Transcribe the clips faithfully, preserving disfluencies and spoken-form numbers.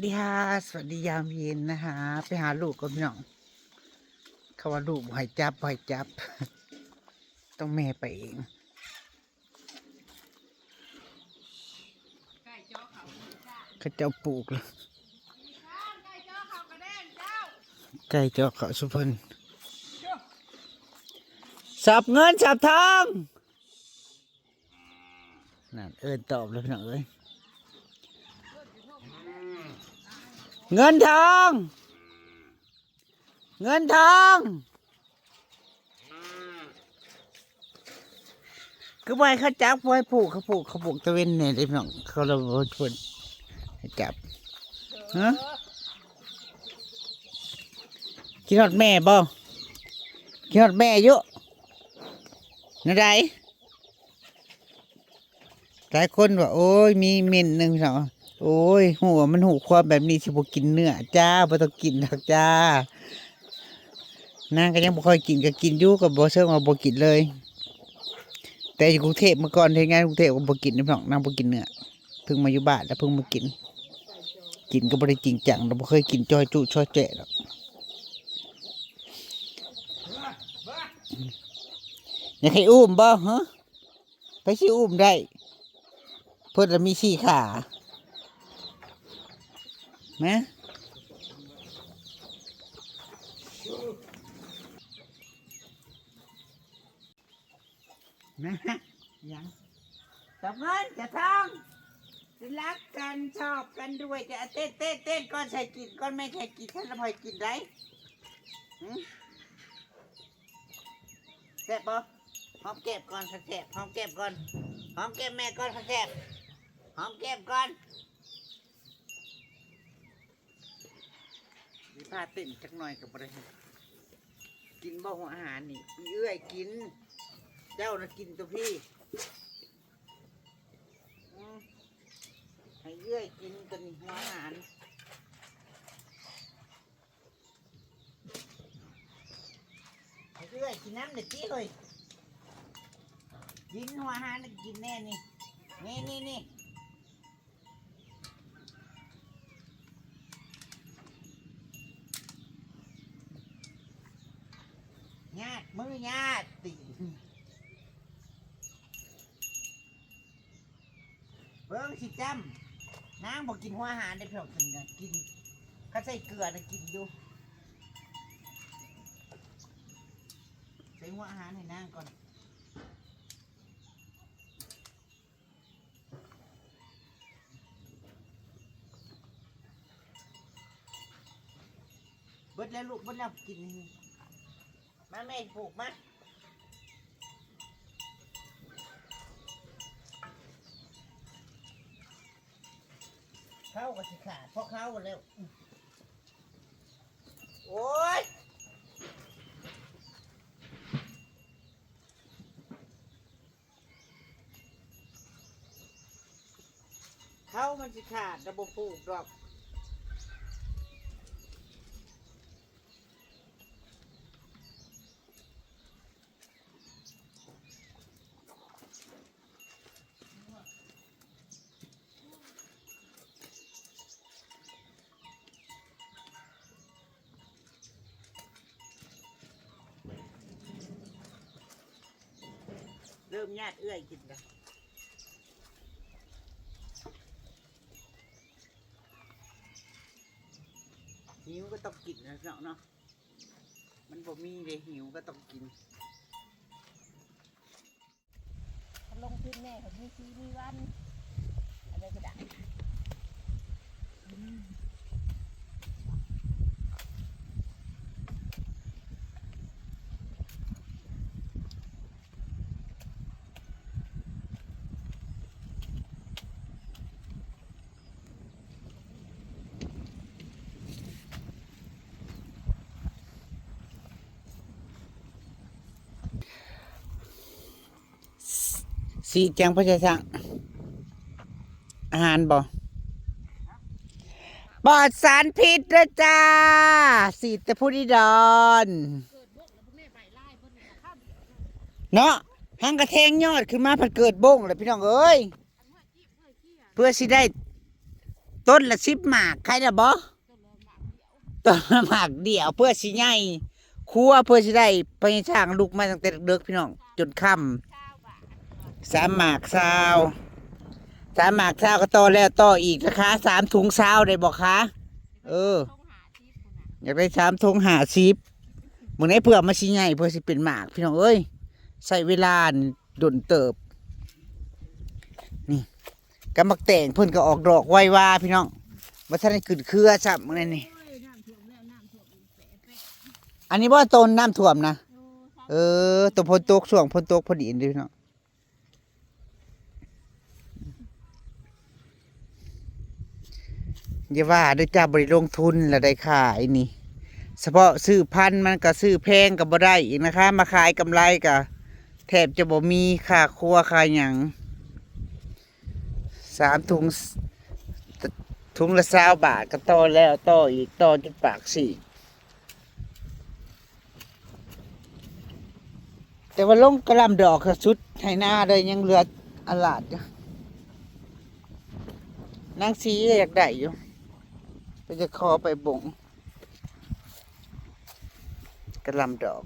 สวัสดีค่ะ สวัสดียามเย็นนะคะ ไปหาลูกก่อนพี่น้อง เขาว่าลูกบ่ให้จับ บ่ให้จับ ต้องแม่ไปเอง เขาเจ้าปลูกแล้ว ไก่เจาะเขาสุพรรณ สับเงินสับทอง นั่นเอิ้นตอบเลยพี่น้องเอ้ย เงินทอง เงินทอง คือบ่ให้เขาจับ บ่ให้ผูก เขาผูก เขาผูกตะเวนเนี่ยเด้พี่น้อง เขาเลยบ่ให้จับ ฮะ คิดฮอดแม่บ่ คิดฮอดแม่อยู่ แนวใด หลายคนว่า โอ้ย มีเม้นหนึ่งพี่น้อง โอ้ย ฮู้ว่ามันฮู้ความแบบนี้ สิบ่กินเนื้อจ้า บ่ต้องกินดอกจ้า นางก็ยังบ่ค่อยกิน ก็กินอยู่ ก็บ่เชิงว่าบ่กินเลย แต่อยู่กรุงเทพฯ เมื่อก่อนเฮ็ดงานกรุงเทพฯ ก็บ่กินเด้อพี่น้อง นางบ่กินเนื้อ เพิ่งมาอยู่บ้านแล้วเพิ่งมากิน กินก็บ่ได้จริงจัง เราบ่เคยกินจอยจุ้จอยแจ๊ะดอก อยากให้อุ้มบ่ ฮะ ไผสิอุ้มได้ เพิ่นละมีสี่ขา นะ นะ ยัง จับเงิน จับทอง จะรักกัน ชอบกันด้วย จะเต้น เต้น เต้นก่อน ใส่กินก่อน แม่ใส่กิน ฉันละพอยกินได้ หืม แซ่บบ่ หอมแก้มก่อน แซ่บ หอมแก้มก่อน หอมแก้มแม่ก่อน แซ่บ หอมแก้มก่อน มีผ้าเต้นจักหน่อยก็บ่ได้ กินบ่หัวอาหารนี่ อีเอื้อยกิน เจ้านะกินตัวพี่ อืม ให้เอื้อยกินตัวนี้หัวอาหาร ให้เอื้อยกินน้ำหน่อยสิเฮ้ย กินหัวอาหารน่ะกินแน่นี่ นี่ นี่ นี่ ญาติมือญาติ เบิ่งสิจ้ำ นางบ่กินหัวอาหารเด้อพี่น้อง กินนะ กิน คันใส่เกลือนะกินอยู่ ใส่หัวอาหารให้นางก่อน เบิดแล้วลูก เบิดแล้ว กินนี่ มาแม่ผูกมา เขาก็สิขาด เพราะเขาแล้ว โอ้ย เขามันสิขาด แต่บ่ผูกดอก เริ่มญาติเอื้อยกินละ หิวก็ต้องกินนะเนาะเนาะ มันบ่มีเลย หิวก็ต้องกิน ลงทุนแน่เขามีชีมีวัน อะไรก็ได้ สีแจงพระเจ้าช่าง อาหารบ่ ปลอดสารพิษนะจ้า สีแต่ผู้ดีดอน เนาะ หังกระแทงยอดขึ้นมา ผัดเกิดบงเลยพี่น้องเอ้ย เพื่อสิได้ ต้นละสิบหมาก ขายได้บ่? ต้นละหมากเดียว เพื่อสิใหญ่ ครัวเพื่อสิได้ไปสร้างลูกมาตั้งแต่เด็กๆ พี่น้อง จนค่ำ สามหมากซาว สามหมากซาวก็ต่อแล้วต่ออีกนะคะ สามถุงซาวได้บ่คะ? เออ อยากได้สามถุงห้าสิบ มื้อนี้เพื่อมาสิใหญ่ เพื่อสิเป็นหมาก พี่น้องเอ้ย ใช้เวลาดนเติบ นี่ กะหมากแตงเพิ่นก็ออกดอกไวว่าพี่น้อง บ่ทันได้ขึ้นเครือซ้ำมื้อนี้นี่ อันนี้บ่ต้นน้ำท่วมนะ เออ ต้นฝนตก ช่วงฝนตกพอดีเด้อพี่น้อง อย่าว่าเด้อจ้า บ่ได้ลงทุนแล้วได้ขายนี่ เฉพาะซื้อพันธุ์มันก็ซื้อแพงก็บ่ได้อีกนะคะ มาขายกำไรก็แทบจะบ่มีค่าครัวค่าหยัง สามถุง ถุงละซาวบาทก็ต่อแล้วต่ออีก ต่อจนปากสี่ แต่ว่าลงกะหล่ำดอกก็สุดไถนาเลย ยังเหลืออลาดอยู่ นางสีอยากได้อยู่ ก็จะขอไปบงกะหล่ำดอก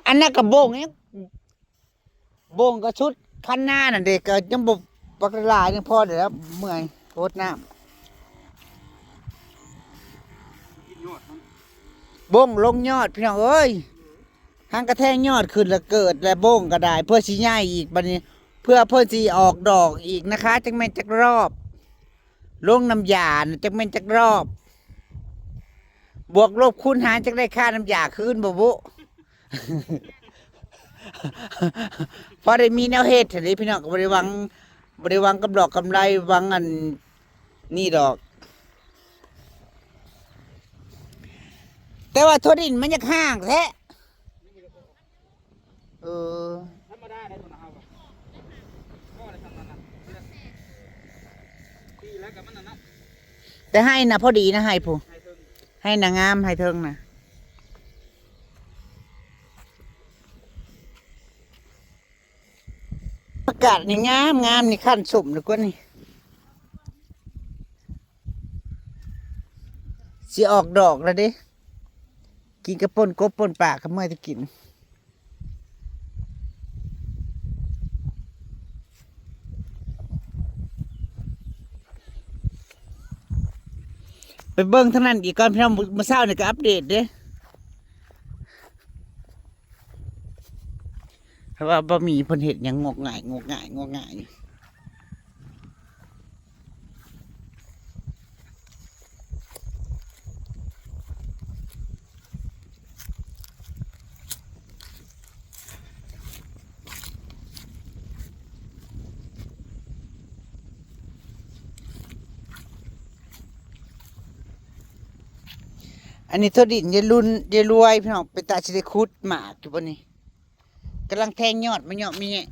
อันนั้นก็บงเนี่ย บงก็ชุดคันนานั่นเด้ ก็ยังบ่บักหลาย ยังพอได้แล้ว เมื่อย โพดน้ำ บงลงยอดพี่น้องเอ้ย หางกะแทงยอดขึ้นแล้วเกิดแล้ว บงก็ได้ เพื่อสิใหญ่อีกบัดนี้ เพื่อเพิ่นสิออกดอกอีกนะคะ จักแม่นจักรอบ ลงน้ำยาน่ะจักแม่นจักรอบ บวกลบคูณหารจักได้ค่าน้ำยาคืนบ่บุ พอได้มีแนวเฮ็ดหั้นเด้พี่น้อง ก็บ่ได้หวัง บ่ได้หวังกำดอกกำไร หวังอันนี่ดอก แต่ว่าทั่วดินมันอยากห่างแท้ เออ ธรรมดาได้ตัวนะเฮาอะ ก็ได้ทำนั่นน่ะ ปีแล้วกับมันนั่นนะ แต่ให้นะพอดีนะ ให้ผู้ ให้เทิง ให้นะงาม ให้เทิงนะ อากาศนี่งามงาม นี่คั้นส้มแล้วก็นี่ สิออกดอกแล้วเด้ กินกับป่นกบป่นปลาก็เมื่อยแต่กิน ไปเบิ่งทางนั้นอีกก่อนพี่น้อง มื้อเช้านี่ก็อัปเดตเด้ เพราะว่าบ่มีเพิ่นเฮ็ดหยังงอกง่าย งอกง่าย งอกง่าย อันนี้ทั่วดินยายรุ่น ยายรวยพี่น้อง เป็นตาสิได้ขุดหมากอยู่บ่นี่ กำลังแทงยอดมาเยาะมีแยะ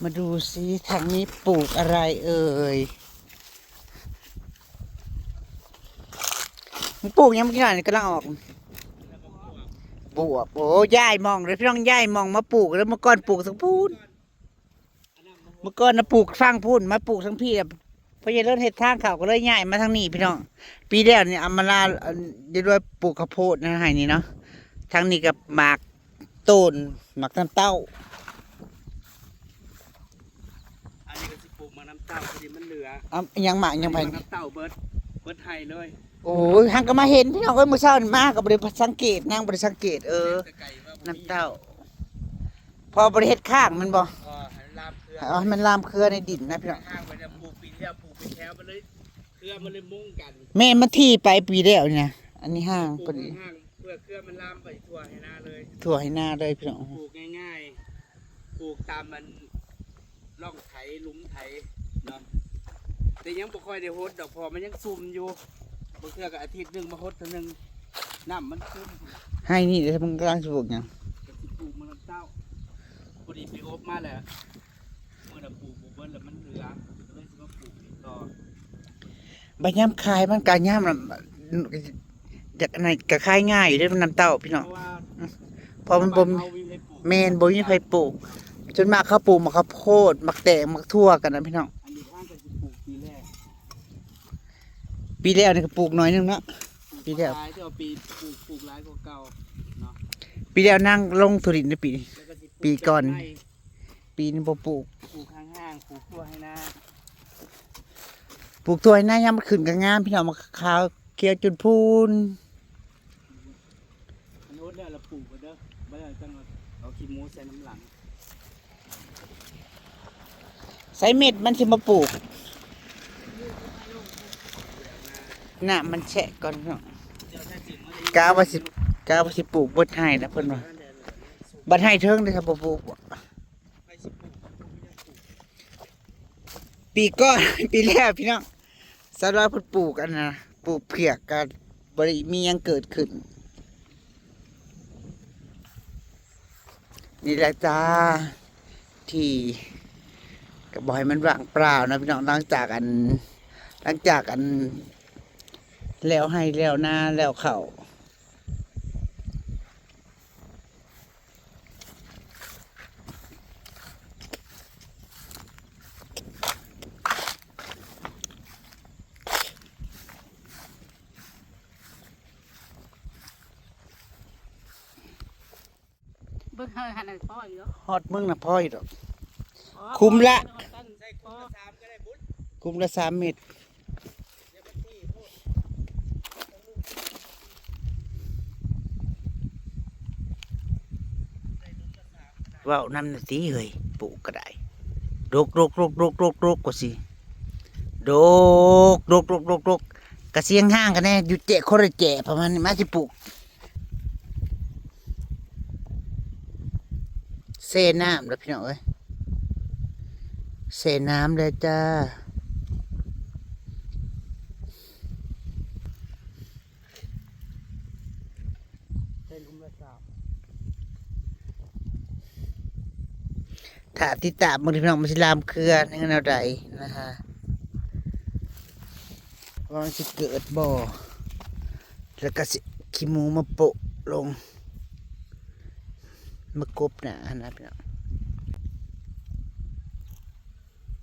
มาดูซิทางนี้ปลูกอะไรเอ่ย มันปลูกยังเมื่อกี้หน่อยกำลังออก บวบ โอ้ ย้ายหม่องเลยพี่น้อง ย้ายหม่องมาปลูกแล้ว เมื่อก่อนปลูกสังพูน เมื่อก่อนนะปลูกฟังพูน มาปลูกทั้งพี่อะ พ่อใหญ่เลิศเฮ็ดทางเขาก็เลยย้ายมาทางนี้พี่น้อง ปีแล้วนี่เอามาลา อัน ยายรวยปลูกข้าวโพดนะให้นี่เนาะ ทางนี้ก็หมากต้น หมากน้ำเต้า อันนี้ก็สิปลูกหมากน้ำเต้า พอดีมันเหลือ เอายังหมากยังไป หมากน้ำเต้าเบิด เบิดไฮเลย โอ้ย หันก็มาเห็นพี่น้องเอ้ย มื้อเช้านี่มาก็บ่ได้สังเกต นางบ่ได้สังเกต เออ น้ำเต้า พอบ่ได้เฮ็ดข้างมันบ่ อ๋อ ให้มันลามเครือ อ๋อ ให้มันลามเครือในดินนะพี่น้อง ข้างไปเนี่ยปลูกปีที่แล้วปลูกเป็นแถวมันเลย เครือมันเลยมุงกัน แม่นมันที่ไปปีแล้วนี่นะ อันนี้ห้าง ปลูก พอดี ข้างๆ เพื่อเครือมันลามไปทั่วให้นาเลย ทั่วให้นาเลยพี่น้อง ปลูกง่ายๆ ปลูกตามมัน ร่องไถหลุมไถเนาะ แต่ยังบ่ค่อยได้หดดอก เพราะมันยังซุ่มอยู่ บางเทื่อก็อาทิตย์หนึ่งมาหดเทื่อหนึ่ง น้ำมันซุ่ม ให้นี่เด้อ มันกำลังสิปลูกหยัง ก็สิปลูกมันน้ำเต้า พอดีไปอบมาแล้ว มื้อน่ะปลูกบ่เบิดแล้วมันเหลือ ก็เลยสิมาปลูกอีกต่อ บัดยามขายมันก็ยามน่ะ อยากอันนั้นก็ขายง่ายอยู่เด้อ น้ำเต้าพี่น้อง เพราะว่า เพราะมันบ่ บ้านเฮาบ่มีไผปลูก แม่น บ่มีไผปลูก ส่วนมากเขาปลูกหมากข้าวโพด หมากแตง หมากถั่วกันนะพี่น้อง อันนี้ทางก็สิปลูกปีแรก ปีแล้วนี่ก็ปลูกหน่อยหนึ่งเนาะ ปลูก ปีแล้ว หลาย ที่เอาปีปลูก ปลูกหลายกว่าเก่าเนาะ ปีแล้วนางลงทุนในปีนี้ แล้วก็สิปลูก ปีก่อน ต้นไม้ ปีนี้บ่ปลูก ปลูกห่างๆ ปลูกทั่วให้นา ปลูกทั่วให้นายามมันขึ้นก็งามพี่น้อง มันขาวเขียวจนพูน มันอดแล้วละปลูกกันเด้อ บ่ได้จังเอา เอาขี้หมูใส่น้ำหลัง ใส่เม็ดมันสิมาปลูก น้ำมันแฉะก่อนเนาะ เดี๋ยวถ้าจริงมัน กะว่าสิ กะว่าสิปลูกเบิดไร่นะเพิ่นว่า บัดไร่เทิงเด้อครับ บ่ปลูกบ่ ปีก่อน ปีแล้วพี่น้อง สาวน้อยเพิ่นปลูกอันน่ะ ปลูกเผือกก็บ่ได้มีหยังเกิดขึ้น นี่แหละจ้า ที่ก็บ่ให้มันว่างเปล่านะพี่น้อง หลังจากอัน หลังจากอัน แล้วไร่แล้วนาแล้วข้าว เบิ่งเฮาหั่นน่ะพออยู่ดอก ฮอดมึงน่ะพออยู่ดอก อ๋อ คุ้มละ พอ คุ้มละสามเม็ด เว้านำหน่อยติเฮ้ย ปลูกก็ได้ ดก ดก ดก ดก ดก ดก กว่าสิ ดก ดก ดก ดก ดก กะเสียงห่างกันแน่ อยู่แจคนละแจประมาณนี้ มาสิปลูก เซน้ำแล้วพี่น้องเอ้ย เซน้ำแล้วจ้า ใส่หลุมละสาม ถ้าติดตามเบิ่งพี่น้อง มันสิลามเครือในแนวใดนะฮะ ว่ามันสิเกิดบ่ แล้วก็สิขี้หมูมาโปะลง มากบหน้าหั่นนะพี่น้อง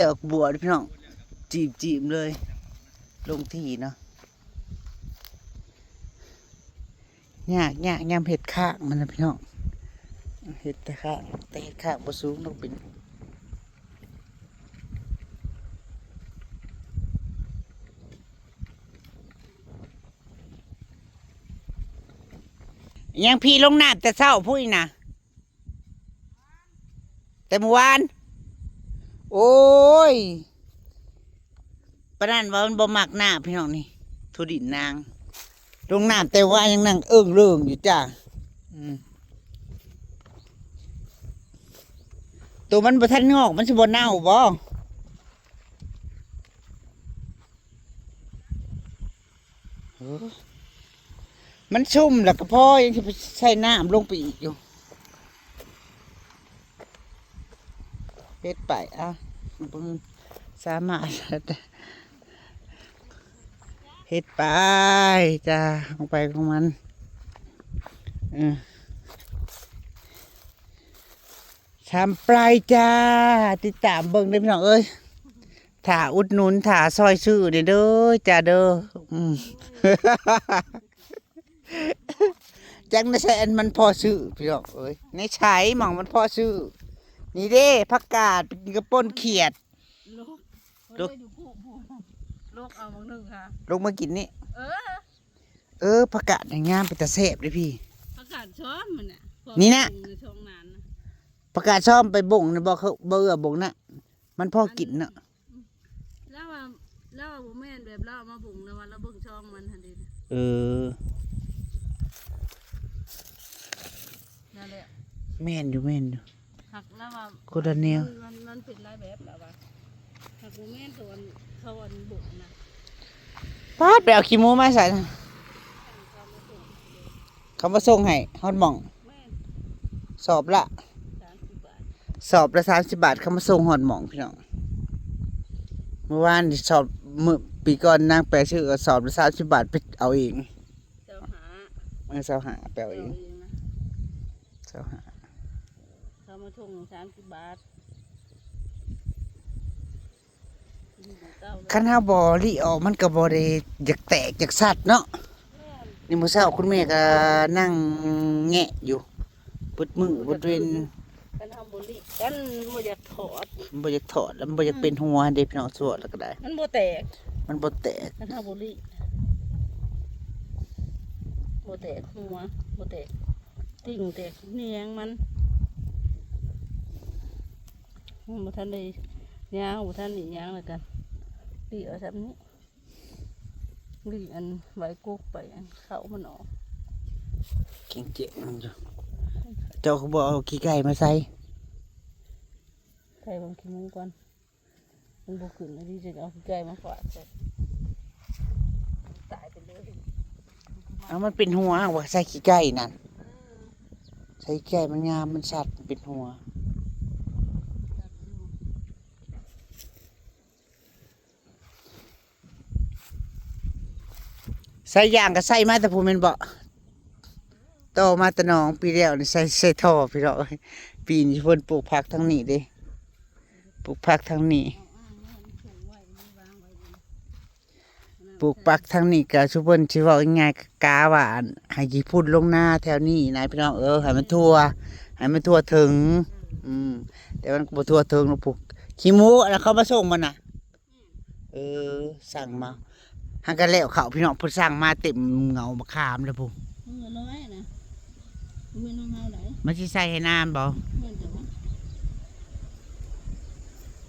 ดอกบัวพี่น้อง จีบๆ เลย ลงที่เนาะ ยาก ยาก ยามเฮ็ดข้างมันนะพี่น้อง เฮ็ดแต่ข้าง แต่เฮ็ดข้างบ่สูงดอกเป็น ยังพี่ลงน้ำแต่เช้าพุ้นนะ แต่เมื่อวาน โอ้ย ปานนั้นว่ามันบ่มักน้ำพี่น้องนี่ ถั่วดินนาง ลงน้ำแต่ว่ายังนั่งเอิ้งเริงอยู่จ้า อืม ตัวมันบ่ทันงอก มันสิบ่เน่าบ่ เออ มันชุ่มแล้วก็พอ ยังสิไปใส่น้ำลงไปอีกอยู่ เฮ็ดไป อ่ะ เบิ่ง สามารถ เฮ็ดไปจ้า ของไปของมัน เออ ทำไปจ้า ติดตามเบิ่งเด้อพี่น้องเอ้ย ถ้าอุดหนุน ถ้าซอยซื้อนี่เด้อจ้าเด้อ อืม จักในใส่อันมันพอซื้อพี่น้องเอ้ย ในใช้หม่องมันพอซื้อ นี่เด้ ผักกาด ไปกินกับป่นเขียด ลูก ลูก ลูกเอาบางหนึ่งค่ะ ลูกมากินนี่ เออ เออ ผักกาดนี่งามเป็นตาแซ่บเด้พี่ ผักกาดซ้อมมันน่ะ นี่นะ พอปรุงในช่องนั้นน่ะ ผักกาดซ้อมไปบ่งนี่บ่ เขาบ่เอื้อบ่งนะ มันพอกินเนาะ อัน ลาวว่า ลาวว่าบ่แม่นแบบลาวเอามาบ่งนะ ว่าลาวเบิ่งช่องมันหั่นเด้ เออ นั่นแหละ แม่นอยู่ แม่นอยู่ หักลาวว่า คนละแนว มัน มัน มันเป็นหลายแบบลาวว่า หักบ่แม่นตัวอันเขาอันบ่งนะ ป๊าด ไปเอาขี้หมูมาใส่นะ เขามาส่งให้ฮอดหม่อง แม่น สอบละ สามสิบบาท สอบละสามสิบบาท เขามาส่งฮอดหม่องพี่น้อง เมื่อวานนี่สอบ มื้อ ปีก่อนนางไปซื้อ สอบละสามสิบบาท ไปเอาเอง ซาวห้า เออ ซาวห้า ไปเอาเอง เอาเองนะ ซาวห้า เขามาส่งสามสิบบาท คันเฮาบ่หลีออกมันก็บ่ได้อยากแตกอยากสัดเนาะ นี่มื้อเช้าคุณแม่ก็นั่งแงะอยู่ เบิดมื้อเบิดเว็น คันเฮาบ่หลี คันบ่อยากถอด มันบ่อยากถอด แล้วมันบ่อยากเป็นหัวเด้พี่น้อง สวดแล้วก็ได้ มันบ่แตก มันบ่แตก คันเฮาบ่หลี บ่แตกหัว บ่แตก ติ่งแตกแหนงมัน มันบ่ทันได้ยาว บ่ทันได้หยังแล้วกัน หลีเอาซำนี้ หลีอันไว้กกไป อันเขามันออก เก่งเจ๋งมันอยู่ เจ้าคือบ่เอาขี้ไก่มาใส่ ใส่เบิ่งขี้หมูก่อน มันบ่ขึ้นแล้วที่จะเอาขี้ไก่มาฝากใส่ ตายไปเลย เอามันเป็นหัวว่าใส่ขี้ไก่นั่น ใส่ขี้ไก่มันงาม มันสัด มันเป็นหัว ใส่ยางก็ใส่มาแต่ผู้แม่นบ่ ต่อมาแต่หนอง ปีแล้วนี่ใส่ ใส่ท่อพี่น้อง ปีนี้เพิ่นปลูกผักทางนี้เด้ ปลูกผักทางนี้ ปลูกผักทางนี้ก็ชุเพิ่นสิเว้าง่ายๆ ก็กะว่าอันให้ขี้ฝุ่นลงนาแถวนี้นะพี่น้อง เออ ให้มันทั่ว ให้มันทั่วถึง อืม แต่มันก็บ่ทั่วถึงเนาะ ปลูกขี้หมูอันนั้นเขามาส่งมันน่ะ เออ สั่งมา หันกันแล้วเขาพี่น้อง เพิ่นสั่งมาเต็มเหงามะขามเลยพุ้น มันก็น้อยนะ มันน้องเฮาไหน มันสิใส่ให้น้ำบ่ มันจะว่า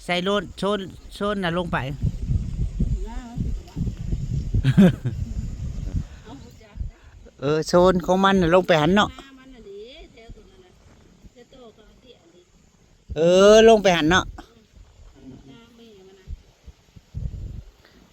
ใส่โลด โซน โซนน่ะลงไป น้ามันสิว่า เอาบ่จักนะ เออ โซนของมันน่ะลงไปหันเนาะ น้ามันน่ะเด้ แถวตัวนั้นน่ะ แถวโตก็เอาเตี้ยอันนี้ เออ ลงไปหันเนาะ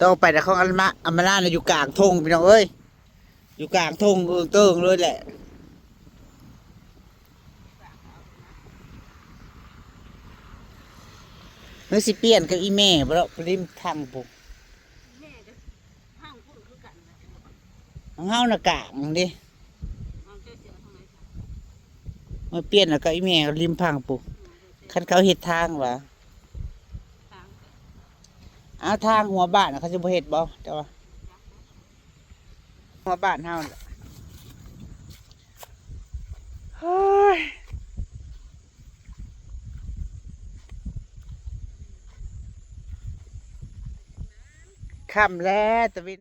ต่อไปแต่ของอำมา อำมาลาน่ะอยู่กลางทุ่งพี่น้องเอ้ย อยู่กลางทุ่งเอิงเติงเลยแหละ เฮ้ย สิเปลี่ยนกับอีแม่บ่ดอก ริมทางพุ้น ของเฮาน่ะกลางเด้ มาเปลี่ยนแล้วก็อีแม่ริมพังพุ้น คันเขาเฮ็ดทางหวา เอาทางหัวบ้านน่ะเขาสิบ่เฮ็ดบ่ แต่ว่า หัวบ้านเฮาน่ะ เฮ้ย ค่ำแล้วตะเวน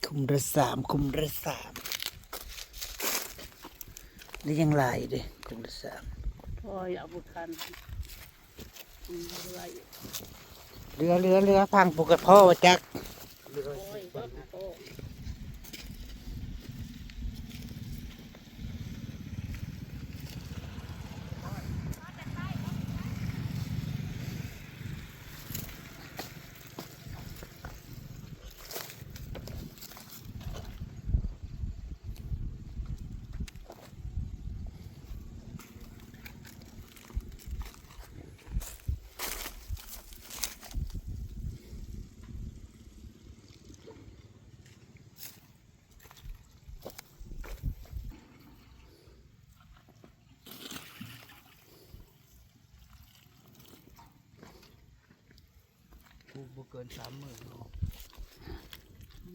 คุมละสาม คุมละสาม ได้ยังหลายเด้ คุมละสาม โอ้ย เอาบ่ทัน อืม เหลืออยู่ เหลือ เหลือ เหลือ พังพุ้นก็พอว่าจัก โอ้ย บ่พอ ปลูกบ่เกินสามมื้อเนาะ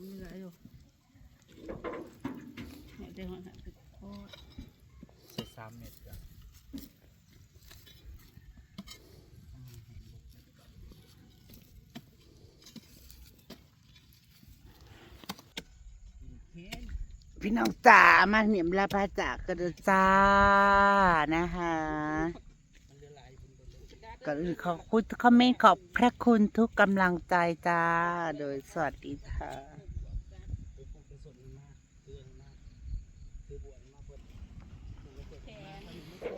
มีหลายอยู่ เนี่ยเดี๋ยวมันหาสิโคตร ใส่ สามเมตรจ้ะ พี่น้องจ๋า มาเหนียมลาพาจากกันเด้อจ้านะคะ ก่อนอื่นขอบคุณคอมเมนต์ ขอบพระคุณทุกกำลังใจจ้า โดยสวัสดีค่ะ แขน